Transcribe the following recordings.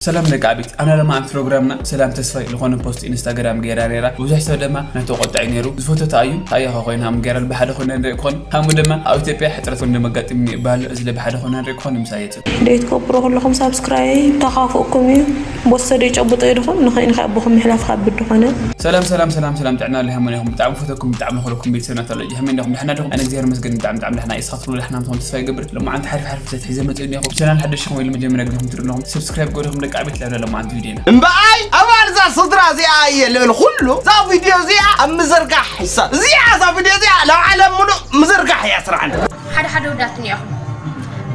ሰላም ደቂ ዓቢት፣ ኣና ለማዓንቲ ፕሮግራምና ሰላም ተስፋይ ዝኾነ ፖስት ኢንስታግራም ገይራ ነይራ። ብዙሕ ሰብ ድማ ናተቆጣይ ነይሩ። ዝፈተታ እዩ ኣያኻ ኮይና ሃም ገይራ ብሓደ ኮይና ንርኢ ክኾን ሃሙ ድማ ኣብ ኢትዮጵያ ሕፅረት ወንዶ መጋጥም ይባሉ። እዚ ለብሓደ ኮይና ንርኢ ክኾን ምሳየት ደይ ትገብሩ ከለኹም ሳብስክራይብ ተኻፍእኩም እዩ። ቦሰ ደይ ጨብጦ ይድኹም ንኸይንኸ ኣቦኹም ምሕላፍ ካብ ብድኾነ ሰላም ሰላም ሰላም ሰላም ጥዕና ለሃመን ይኹም። ብጣዕሚ ፈተኩም ብጣዕሚ ኹልኩም ቤተሰብና ተለጅ ሃመን ይኹም። ደሕና ዲኹም? ኣነ እግዚኣብሔር መስገን ብጣዕሚ ብጣዕሚ ደሕና። ይስኻትሉ ደሕና ምትኾን ተስፋ ይገብር። ሎማዓንቲ ሓሪፍ ሓሪፍ ፍትት ሒዘ መፅእ እኒኹም። ቻናል ሓደሽ ኹም ኢሉ መጀመርያ ግዜኹም ትርኢ ኣለኹም። ሰብስክራይብ ገዲኹም ደቂ ዓበይቲ ላብላ ሎማዓንቲ ቪድዮና። እምበኣይ ኣባል እዛ ስድራ እዚኣ እየ ልብል ኩሉ እዛ ቪድዮ እዚኣ ኣብ ምዝርጋሕ ይሳ እዚኣ እዛ ቪድዮ እዚኣ ናብ ዓለም ሙሉእ ምዝርጋሕ እያ ስራሕና። ሓደ ሓደ ወዳት እኒኦኹም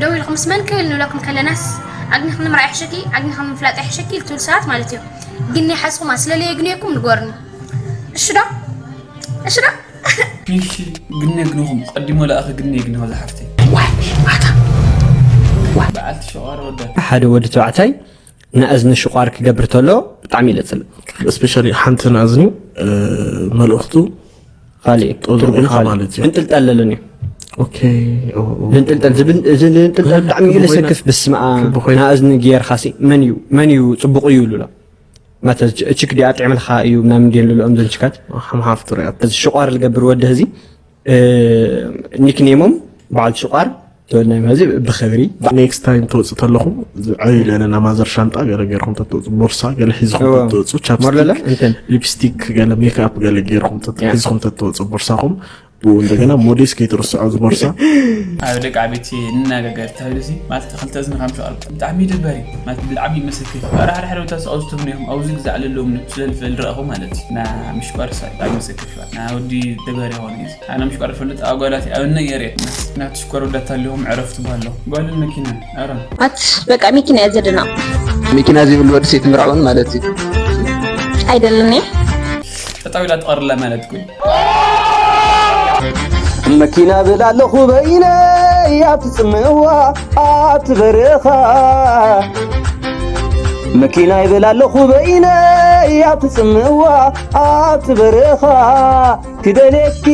ደው ኢልኩም ምስ መን ክብል ንብለኩም ከለናስ ኣግኒኽኒ ምርኣይ ሕሸኪ ኣግኒኽኒ ምፍላጥ ሕሸኪ ልትብል ሰባት ማለት እዩ። ግን ናይ ሓዝኹም ስለለየ ግንየኩም ንገርኒ። እሺ ዶ? እሺ ዶ? እሺ ግነ ግንኹም ቀዲሞ ለኣኸ ግነ ግንኹ ዝሓፍተይ። በዓልቲ ሸዋሮ ወዳ ሓደ ወዲ ተባዕታይ ንእዝኒ ሽቋር ክገብር ተሎ ብጣዕሚ ይለፅል። ስፔሻሊ ሓንቲ ንእዝኒ መልእኽቱ ካሊእ ጥሩ ትርጉም ኢኻ ካሊእ ማለት እዩ። እንጥልጠል ለለኒ ኦኬ ኦ፣ ኦ። ዝንጥልጠል ዝብል እዚ ዝንጥልጠል ብጣዕሚ እዩ ክቡ ኮይና- ለሰክፍ ብስማ ክቡ ኮይና- ንእዝኒ ገይርካ ሲ መን እዩ መን እዩ ፅቡቕ እዩ ሉላ ማተ ችክ ዲኣ ጥዕምልካ እዩ ምናምን ድየ ሉላ እምዘን ችካት ሓምሓፍቱ ሪኣት እዚ ሽቋር ዝገብር ወዲ እዚ ኒክኔሞም በዓል ሽቋር ተወናይ ማዚ ብክብሪ ኔክስት ታይም ትወፅእ ተለኹም ዝዓዩ ለነ ናማዘር ሻንጣ ገለ ገይርኩም ተትወፁ ቦርሳ ገለ ሒዝኩም እወ። ተትወፁ ሞርለለ ቻፕስቲክ እንትን ሊፕስቲክ ገለ ሜክኣፕ ገለ ገይርኩም ተት- ሒዝኩም ተትወፁ ቦርሳኹም ብኡ እንደገና ሞዴስ ከይትርስዖ እዚ ቦርሳ ኣብ ደቂ ዓበይቲ ንናገገር ተባሂሉ ሲ ማለት ክልተ እዝኒ ካብ ምሽቋር ብጣዕሚ ይድበር እዩ ማለት ብጣዕሚ ይመሰክር። ኣረ ሓደ ሓደ ቦታ ስኣው ዝትብኑ እዮም ኣብዚ ግዛዕ ለለዎም ስለልፍል ረእኹ ማለት እዩ። ና ምሽቋር ሳ ብጣዕሚ ይመሰክር ሽዋ ና ወዲ ደበር ይኾን እዩ ኣነ ምሽቋር ፈልጥ ኣጓላት ኣብነ የርየት ናት ሽኮር ወዳት ኣለዎም ዕረፍቲ ባሎ ጓልን መኪና ኣረ ኣት በቃ ሚኪና እየ ዘደና መኪና ዘይብሉ ወዲ ሴት ምርዓውን ማለት እዩ። ኣይደለኒ ጠጣው ኢላ ትቐርላ ማለት ኩል መኪና ብል ኣለኹ በይነይ ኣብቲ ጽምዋ ኣብቲ በረኻ መኪና ይብል ኣለኹ በይነይ ኣብቲ ጽምዋ ኣብቲ በረኻ ክደልየኪ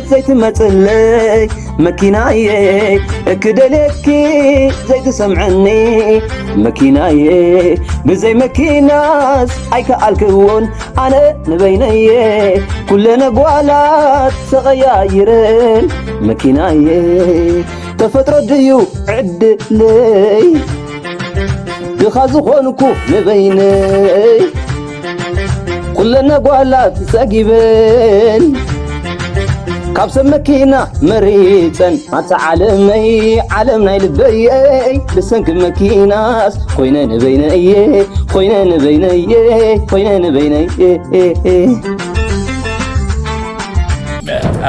ዘይትመጽለይ መኪናየ ክደልየኪ ዘይትሰምዐኒ መኪናየ ብዘይ መኪናስ ኣይከኣልክዎን ኣነ ንበይነየ ኩለነ ጓላት ተቐያይረን መኪናየ ተፈጥሮ ድዩ ዕድለይ ድኻ ዝኾንኩ ንበይነይ ኩለነ ጓላት ጸጊበን ካብ ሰብ መኪና መሪጸን ኣታ ዓለመይ ዓለም ናይ ልበየይ ብሰንኪ መኪናስ ኮይነ ንበይነየ ኮይነ ንበይነየ ኮይነ ንበይነየ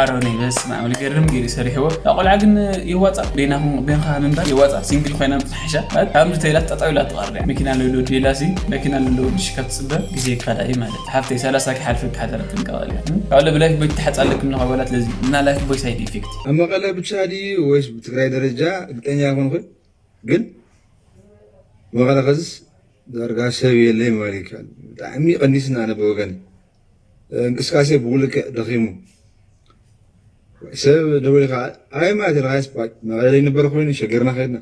ኣሮኒ በስመ ኣብ ልገርም ገይሩ ሰሪሕዎ ቆልዓ ግን ይዋፃ ቤናኹም ቤንኻ ምንባር ይዋፃ ሲንግል ኮይና ምፅሓሻ ማለት ካብዚ ተይላ ጠጠው ኢላ ትቐርያ መኪና ለሎ ዴላ ሲ መኪና ለሎ ድሽ ካብ ትፅበ ግዜ ክኸዳ እዩ ማለት ሓፍተይ ሰላሳ ክሓልፍ ክሓደረ ጥንቀቐል እያ ካብ ለብላይፍ ቦይ ትሓፃለክም ንኸበላት ለዚ እና ላይፍ ቦይ ሳይድ ኢፌክት ኣብ መቐለ ብቻ ድዩ ወይስ ብትግራይ ደረጃ እርግጠኛ ኣይኮንኩን። ግን መቐለ ከዝስ ዳርጋ ሰብ የለይ ምባል ይከኣል። ብጣዕሚ ቀኒስና ኣነ ብወገን እንቅስቃሴ ብውልቅዕ ደኺሙ ሰብ ደወል ከዓ ኣይ ማለት ኢልካ ስፓጭ መቐለ ይንበር ኮይኑ ሸገርና ከድና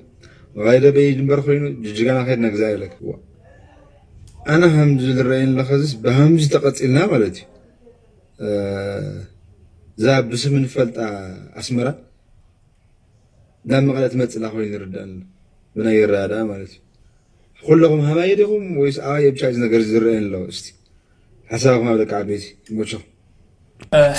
መቐለ ደበይ ይንበር ኮይኑ ጅጅጋና ከድና ግዛ ይብለካ። ዋ ኣነ ከምዚ ዝረአየኒ ከዝስ ብሃምዚ ተቐፂልና ማለት እዩ። እዛ ብስም ንፈልጣ ኣስመራ ናብ መቐለ ትመፅላ ኮይኑ ይርዳእ ኣሎ ብናይ ይረዳእ ማለት እዩ። ኩለኹም ሃማየ ዲኹም ወይስ ኣባየ ብቻ እዚ ነገር ዝረአየኒ ኣሎ? እስቲ ሓሳብኩም ኣብ ደቂ ዓበይቲ ይመቸኹም።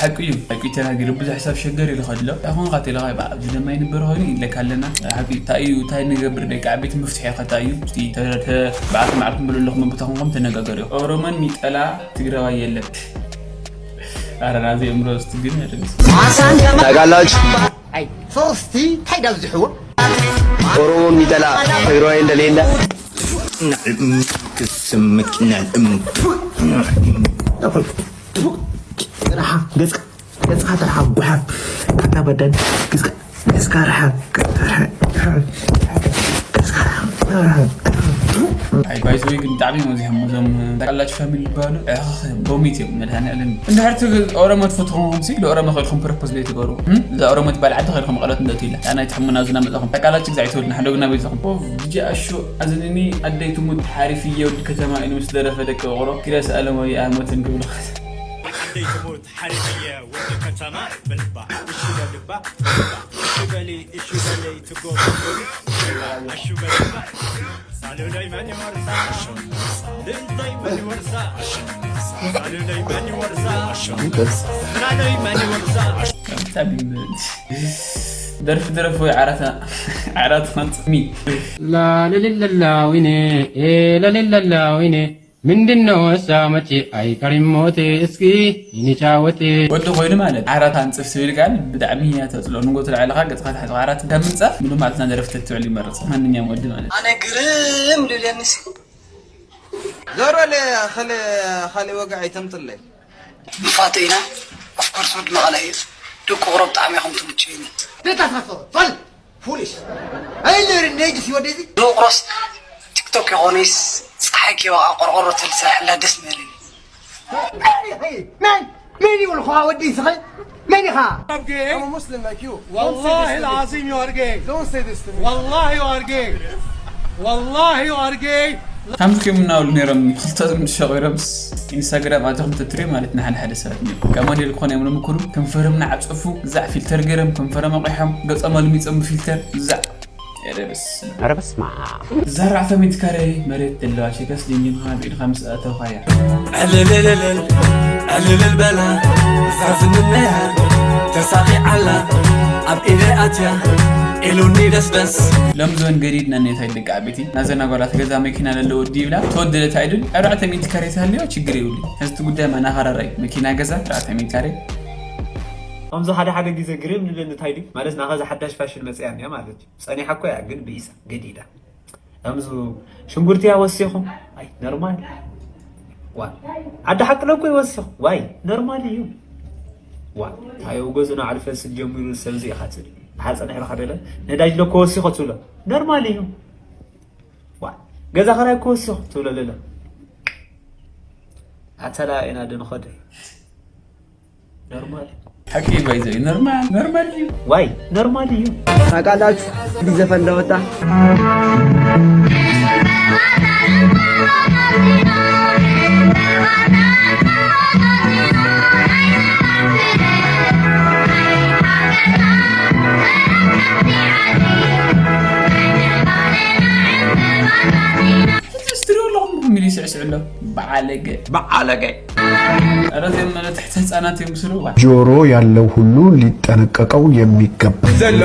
ሓቂ እዩ ሓቂ ተናጊሩ ብዙሕ ሰብ ሸገር ይልኸድሎ ኣኹን ካቴላ ካብ ኣብዚ ደማ ይንበር ኮይኑ ይለካ ኣለና ሓቂ እንታይ እዩ እንታይ ንገብር ደቂ ዓበይቲ መፍትሒ ከታ እዩ እስቲ ተረተ በዓልቲ መዓልኩም ብሉ ኣለኹም ቦታኹም ከም ተነጋገሩ ኦሮሞን ሚጠላ ትግራዋይ የለን ኣረ ናዚ እምሮ እስቲ ግን ታውቃላችሁ? ሶስቲ እንታይ ዳብዝሕዎ ኦሮሞን ሚጠላ ትግራዋይ እንደሌለ ስምክናል ገጽካ ተርሓ ጓሓፍ ኣታ በደን ገጽካ ርሓ ኣይ ባይዘወይ ግን ብጣዕሚ እዮም ኣብዚሖም እዞም ታውቃላችሁ ፋሚሊ ዝበሃሉ። ኣኽ፣ ቦሚት እዮም መድሃኒዓለም። እንድሕር እቲ ኦሮሞ ትፈትኹም ሲ ንኦሮሞ ከልኩም ፕሮፖዝ ለይትገሩ። እም? እዛ ኦሮሞ ትበሃል ዓዲ ከልኩም ቀሎት እንደት ኢለ ኣና ይትሕሙና ዝና መጻኹም ታውቃላችሁ ግዛዕ ይተወልና ሓደ ግና ቤትኹም። ኦፍ፣ ዲጂ ኣሹ ኣዝንኒ ኣደይ ትሙት ሓሪፍ እየ ወዲ ከተማ ኢሉ ምስ ደረፈ ደቂ ቆሮ ኪዳ ሰኣለም ወይ ኣሞትን ክብሉ። ኣደይ ትሙት ሓሪፍ እየ ወዲ ከተማ በልባ እሺ በልባ እሺ በሊ እሺ በለይ ትጎ ኣሹ በልባ ሳሉለይ መን ይወርሳ ሳሉለይ መን ይወርሳ ሳሉለይ መን ይወርሳ ሳሉለይ መን ይወርሳ። ብጣዕሚ ደርፊ ድረፍ ወይ ዓራት ዓራት ማንጽሚ። ላልልልላ ወይኔ፣ ኤ ላልልላ ወይኔ፣ ምንድን ነው እሳ መቼ አይቀርም ሞቴ፣ እስኪ እንጫወቴ። ወዲ ኮይኑ ማለት ዓራት ኣንጽፍ ትብል ቃል ብጣዕሚ እያ ተጽሎ። ንጎ ትልዓልኻ ገጽኻ ትሓዝኻ ዓራት ካብ ምንጻፍ ምሉእ መዓልትና ደረፍቲ ትውዕል ይመርጽ ማንኛውም ወዲ ማለት። ኣነ ግርም ልብለኒ ሲ ዞሮ ለ ኸለ ኻሊ ወግዒ ተምጽለይ። ንፋተ ኢና። ኦፍኮርስ ወዲ መቐለ እዩ። ደቂ ቁሮ ብጣዕሚ ኢኹም ትምችዩኒ። ተታሳሶ ፋል ፉሊሽ። ኣይልር እንደ ጅስ ወደዚ። ደቂ ቁሮስ ቲክቶክ ይኾነይስ ፀሓይ ከይወቕዓ ቆርቆሮ ተልሰርሐላ ደስ ምበለኒ። መን መን ይብልኹ ወዲ ይስኸ መን ኢኻ? I'm a Muslim like you. Don't say this to me. Don't say this to me. والله you are gay. والله you are gay. ከምዚ ከም እናበሉ ነይሮም ክልተ ዝምሸቑ ኢሮምስ ኢንስታግራም ኣቲኹም ተትሪኡ ማለት ንሓደ ሓደ ሰባት ነይሩ ካብ ሞዴል ክኾነ እዮም ንምክሩ ከንፈሮም ንዓፀፉ ግዛዕ ፊልተር ገይሮም ከንፈሮም ኣቑሖም ገፆም ኣልሚፆም ብፊልተር ግዛዕ ኧረ በስመ ኣብ። ኧረ በስመ ኣብ። እዛ ኣርባዕተ ሚእቲ ካሬ መሬት ዘለዋ ሸከስ ድንጅንኻ ብኢድኻ ምስ ኣእተውኻያ። ዕልልልልል ዕልልል በላ እዛ ዝምነያ ተሳኺዓላ ኣብ ኢደ ኣትያ ኢሉኒ ደስደስ። ሎም ዞን ገዲድ ነኔታ ይልቃ ቤቲ ናዘና ጓላት ገዛ መኪና ለለዎ ድዩ ይብላ ተወደደት ኣይድል ኣርባዕተ ሚእቲ ካሬ ተሃልዮ ችግር ይብሉ። ሕዝቲ ጉዳይ መናኸራራይ መኪና ገዛ ኣርባዕተ ሚእቲ ካሬ። ከምዚ ሓደ ሓደ ግዜ ግርም ንብለኒ እንታይ ድዩ ማለት ናኸዚ ሓዳሽ ፋሽን መፅያ እኒያ ማለት እዩ። ጸኒሓ እኮ እያ ግን ብኢሳ ገዲዳ። እምዙ ሽንጉርቲ እያ ወሲኹም ኣይ ኖርማል። ዋ ዓዲ ሓቅለ እኮ ይወሲኹ ዋይ ኖርማል እዩ። ዋ ታየው ገዝኡ ንዓል ፈልስል ጀሚሩ ሰብ እዚ ኢኻ ትብል ሓፀ ንዕልኻ ደለ ነዳጅ ለኮ ወሲኹ ትብሎ ኖርማል እዩ። ዋ ገዛ ኸራይ እኮ ወሲኹ ትብሎ ለለ ኣተላ ኢና ድንኸደ ኖርማል ሓቂ ባይዘ ኖርማል ኖርማል እዩ። ዋይ ኖርማል እዩ። ታውቃላችሁ እንዲህ ዘፈን እንደወጣ ትስትሪ ኣለኹም ሚሊ ስዕስዕ ኣሎ በዓለገ በዓለገ ኧረ ዜም ማለት ትሕቲ ህፃናት እዮም ምስሉ ዋ ጆሮ ያለው ሁሉ ሊጠነቀቀው የሚገባ ዘሎ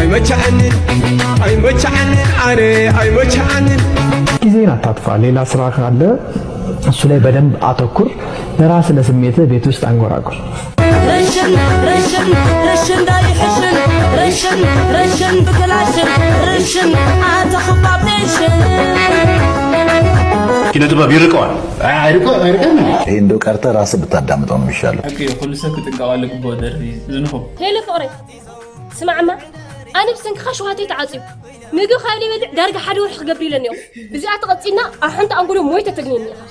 ኣይመቻዕንን ኣይመቻዕንን ኣነ ኣይመቻዕንን ጊዜን አታጥፋ። ሌላ ስራ ካለ እሱ ላይ በደንብ አተኩር። ለራስ ለስሜት ቤት ውስጥ አንጎራጉር። ርሽን ርሽን ርሽን ዳይሕሽን ርሽን ርሽን ብክላሽን ርሽን ኣተኽባብ ቴንሽን ኪነ ጥበብ ይርቀዋል። ኣይርቀ ኣይርቀ ይሄ እንደው ቀርተ ራስ ብታዳምጠው ነው የሚሻለው። ኦኬ ኩሉ ሰብ ክጥንቀቕ ኣለግቦ ደርፊ ዝንኹ ሄሎ ፍቕረይ ስማዕማ ኣነ ብሰንክኻ ሸውሃተይ ተዓፅዩ ምግቢ ካብ ዘይበልዕ ዳርጋ ሓደ ወርሒ ክገብር ኢለኒ እዚኣ ተቐፂልና ኣብ ሓንቲ ኣንጎሎ ሞይተ ተግንየኒ ኢኻ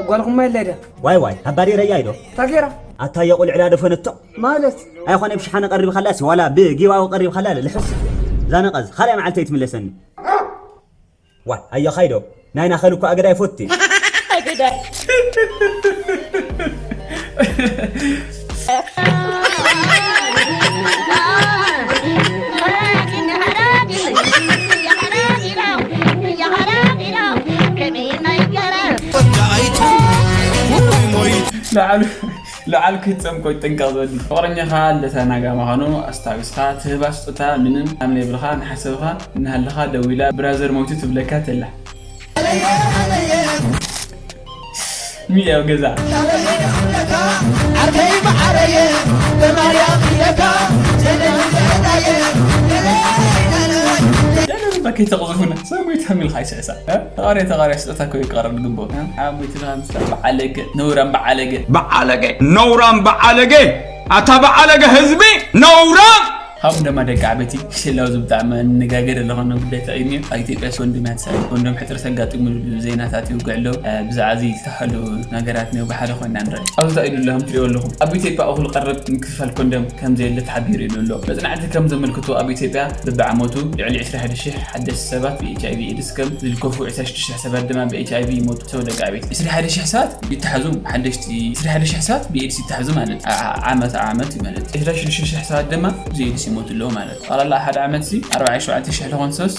ጓልኹማ የለ ድያ ዋይ ዋይ ኣባዲረያ ኢዶ ታጌራ ኣታ የቑልዕላ ደፈነቶ ማለት ኣይኾነ ብሽሓነ ቀሪብካላሲ ዋላ ብጊባዊ ቀሪብካላ ልሕስ ዛነቐዝ ካልኣይ መዓልቲ ኣይትምለሰኒ ዋ ኣዮኻ ኢዶ ናይና ኸልኮ ኣገዳይ ፎቲ ኣገዳይ ላዕሉ ላዕል ክትጸምቆ ይጥንቀቕ ዘወዲ ፍቕረኛኻ ልደታ ናጋ ምዃኑ ኣስታዊስካ ትህባ ስጦታ ምንም ኣምነ የብልኻ ንሓሰብኻ እናሃለኻ ደዊላ ብራዘር ሞይቱ ትብለካ ተላ ሚሊ ኣብ ገዛ ዓርከይ መዓረየ በማርያም ኢለካ ደለልባ ከይተቕዝፉና ሰብ ሞይቱ ሃሚልካ ይስዕሳ ተቓርያ ተቓርያ ስጦታ ኮ ይቀረብ ግቦ ሓሙትናምሳ በዓለገ ነውራም በዓለገ በዓለገ ነውራም በዓለገ ኣታ በዓለገ ህዝቢ ነውራም ካብኡ ድማ ደቂ ዓበይቲ ሽላው ዝብጣዕሚ ንጋገር ኣለኾነ ጉዳይ ተቐይኒ ኣብ ኢትዮጵያ ኮንዶም ያትሳል ኮንዶም ሕጥረት ኣጋጢሙ ዜናታት ይውግዕ ኣሎ። ብዛዕዚ ዝተኸሉ ነገራት ነው ብሓደ ኮይና ንርኢ። ኣብዚ ኢሉ ኣሎ ከም ትሪኦ ኣለኹም ኣብ ኢትዮጵያ እኹል ቀረብ ምክፍፋል ኮንዶም ከም ዘየለ ተሓቢሩ ኢሉ ኣሎ። መጽናዕቲ ከም ዘመልክቶ ኣብ ኢትዮጵያ በብዓመቱ ልዕሊ ዕስራ ሓደ ሽሕ ሓደስቲ ሰባት ብኤች ኣይቪ ኤድስ ከም ዝልከፉ ዕስራ ሽዱሽተ ሽሕ ሰባት ድማ ብኤች ኣይቪ ይሞቱ። ሰው ደቂ ዓበይቲ ዕስራ ሓደ ሽሕ ሰባት ይተሓዙ ሓደሽቲ ዕስራ ሓደ ሽሕ ሰባት ብኤድስ ይተሓዙ ማለት ዓመት ዓመት ማለት ዕስራ ሽዱሽተ ሽሕ ሰባት ድማ ብኤድስ ይሞቱ ኣለዉ ማለት እዩ። ጠቕላላ ሓደ ዓመት ሲ ኣርባዓ ሸውዓተ ሽሕ ዝኾን ሰብስ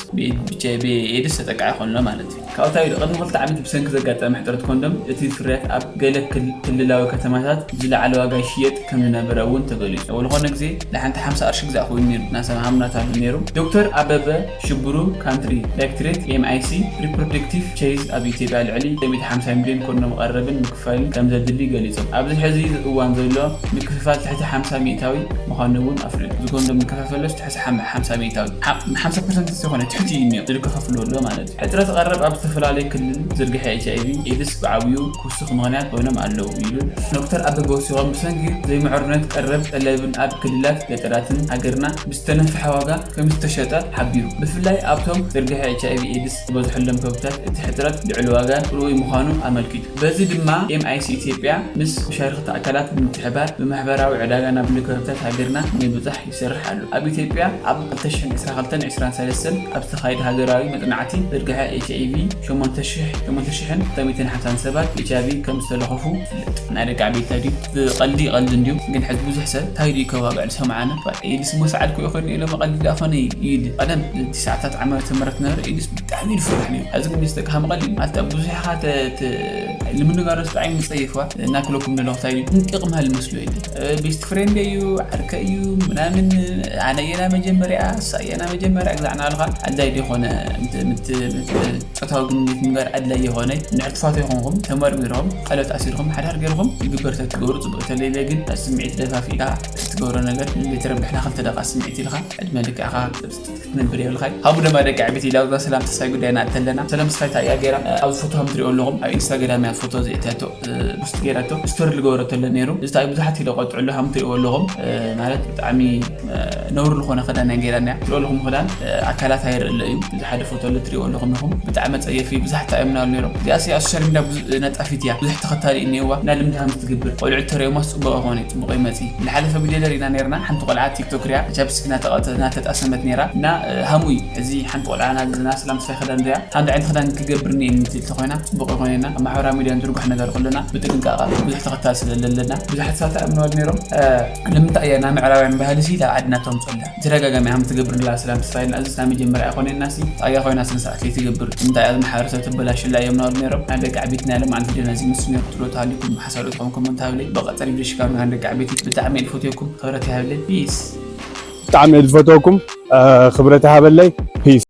ብኤድስ ተጠቃዒ ይኾን ኣሎ ማለት እዩ። ካብታ ኢሉ ቅድሚ ክልተ ዓመት ብሰንኪ ዘጋጠመ ሕጥረት ኮንዶም እቲ ፍርያት ኣብ ገለ ክልላዊ ከተማታት ብዝለዓለ ዋጋ ይሽየጥ ከም ዝነበረ እውን ተገሊጹ። ወልኾነ ግዜ ንሓንቲ ሓምሳ ቅርሺ ግዛእ ኮይኑ ነይሩ እናሰማሃምናት ኣሎ ነይሩ። ዶክተር ኣበበ ሽብሩ ካንትሪ ዳይሬክቶሬት ኤምኣይሲ ሪፕሮዳክቲቭ ቼዝ ኣብ ኢትዮጵያ ልዕሊ ሚእቲ ሓምሳ ሚልዮን ኮንዶም ቀረብን ምክፋልን ከም ዘድሊ ገሊጾም። ኣብዚ ሕዚ እዋን ዘሎ ምክፍፋል ትሕቲ ሓምሳ ሚእታዊ ምዃኑ እውን ኣፍሊጡ። እዚ ኮንዶም ንከፋፈሎስ ትሕቲ ሓምሳ ሚእታዊ ሓምሳ ፐርሰንት ዝኾነ ትሕቲ እዩ ዝከፋፍሉ ኣሎ ማለት እዩ። ሕጥረት ቀረብ ኣብ ዝተፈላለዩ ክልል ዝርግሐ ኤች ኣይቪ ኤድስ ብዓብዩ ክውስኽ ምኽንያት ኮይኖም ኣለዉ ኢሉ። ዶክተር ኣበበ ወሲኾም ብሰንኪ ዘይምዕሩነት ቀረብ ጠለብን ኣብ ክልላት ገጠራትን ሃገርና ብዝተነፍሐ ዋጋ ከም ዝተሸጠ ሓቢሩ። ብፍላይ ኣብቶም ዝርግሐ ኤች ኣይቪ ኤድስ ዝበዝሐሎም ከብታት እቲ ሕጥረት ልዕሊ ዋጋ ርኡይ ምዃኑ ኣመልኪቱ። በዚ ድማ ኤምኣይሲ ኢትዮጵያ ምስ መሻርክቲ ኣካላት ብምትሕባር ብማሕበራዊ ዕዳጋ ናብ ልከብታት ሃገርና ንምብጻሕ ይሰርሕ ኣሎ። ኣብ ኢትዮጵያ ኣብ ክልተ ሽሕን ዕስራን ክልተን ዕስራን ሰለስተን ኣብ ዝተኻየደ ሃገራዊ መጽናዕቲ ዝርግሐ ኤች ኣይቪ ሸሞንተ ሽሕን ክልተ ሚእትን ሓምሳን ሰባት ኤች ኣይቪ ከም ዝተለኸፉ ይፍለጥ። ናይ ደቂ ዓበይቲ ድዩ ብቐልዲ ይቐልድ እንድዩ ግን ሕዚ ብዙሕ ሰብ እንታይ ድዩ ከባብዕ ዝሰምዓና ኢድስ ሞ ሰዓል ክኡ ኮይኑ ኢሎም ቀልዲ ኣኾነ ኢድ ቀደም እቲ ሰዓታት ዓመተ ምህረት ነበረ ኢድስ ብጣዕሚ ይፍራሕ ነይሩ። ሕዚ ግን ምስ ደቂ ከም ቀልዲ ማለት ብዙሕ ኢኻ ልምንጋሮስ ብጣዕሚ ዝጸይፍዋ እናክለኩም ንለኹ እንታይ ድዩ ጥቕሚ ሃልመስሎ ኢለ ቤስት ፍሬንድ እዩ ዓርከ እዩ ምናምን ኣነ የና መጀመርያ እሳ የና መጀመርያ ግዛዕና ኣለኻ ኣድላይ ዶ ይኾነ ጾታዊ ግንኙነት ምግባር ኣድላይ ይኾነ ንድሕር ትፋቱ ይኾንኩም ተመርሚርኩም ቀለበት ኣሲርኩም ሓዳር ገይርኩም ግበር ተትገብሩ ጽቡቅ ተለይለ ግን ስምዒት ደፋፊእካ ትገብሮ ነገር ለይተረብሕና ክልተ ደቃ ስምዒት ኢልካ ዕድመ ልክዕካ ክትነብር የብልካ። ሃቡ ደማ ደቂ ዕቤት ኢላ ኣብዛ ሰላም ተስፋይ ጉዳይና እተለና ሰላም ተስፋይ ታያ ገይራ ኣብዚ ፎቶ ከም ትሪኦ ኣለኹም ኣብ ኢንስታግራም እያ ፎቶ ዘእትያቶ ቡስት ገይራቶ ስቶሪ ዝገበረቶ ኣሎ ነይሩ እዚ ብዙሓት ኢለ ቆጥዕሉ ከም ትሪእዎ ኣለኹም ማለት ብጣዕሚ ነውሪ ዝኾነ ክዳን እያ ገይራ እኒኣ ትሪኦ ኣለኹም ክዳን ኣካላት ኣይርኢ ኣሎ እዩ እዚ ሓደ ፎቶ ኣሎ ትሪእዎ ኣለኹም ኢኹም ብጣዕሚ ኣፀየፊ ብዙሓት እዮም ናሉ ነይሮም እዚኣ ሲ ኣብ ሶሻል ሚዲያ ነጣፊት እያ ብዙሕ ተኸታሊ እኒእዋ እና ልምዲ ከም ትገብር ቆልዑ ተሪኦማስ ፅቡቅ ይኾነ እዩ ፅቡቅ ይመፂ ዝሓለፈ ቪድዮ ደሪና ነርና ሓንቲ ቆልዓ ቲክቶክ ሪያ ቻፕስቲክ ናተጣሰመት ነራ እና ሃሙይ እዚ ሓንቲ ቆልዓ ናዝና ሰላም ተስፋይ ክዳን ሪያ ሓንቲ ዓይነት ክዳን ክገብር እኒኤኒ ትብል ተኾይና ፅቡቅ ይኾነና ኣብ ማሕበራዊ ሚድያ ንዝርጉሕ ነገር ኩልና ብጥንቃቐ ብዙሕ ተኸታል ስለለለና ብዙሓት ሰባት ኣምነዋል ነይሮም ንምንታይ እያ ናብ ምዕራባውያን ባህሊ ሲ ናብ ዓድና ተምፅላ ብተደጋጋሚ ሃም ትገብር ንላ ሰላም ተስፋይና እዚ ናይ መጀመርያ ኣይኮነና ሲ ጣያ ኮይና ስንሳት ለይትገብር እንታይ ኣብ ማሕበረሰብ ተበላሽላ እዮም ናሉ ነይሮም ናይ ደቂ ዓቢትና ያለ ማለት ቪድዮ ነዚ ምስ ነይሩ ትሎ ተሃሊኩም ሓሳብ ትኾንኩም እንተሃብለይ ብቐፀል ቪድዮ ሽካብ ናይ ደቂ ዓቤት ብጣዕሚ ኢሉ ፎትየኩም ክብረት ይሃብለይ ፒስ ብጣዕሚ እየ ዝፈትወኩም ክብረት ይሃበለይ ፒስ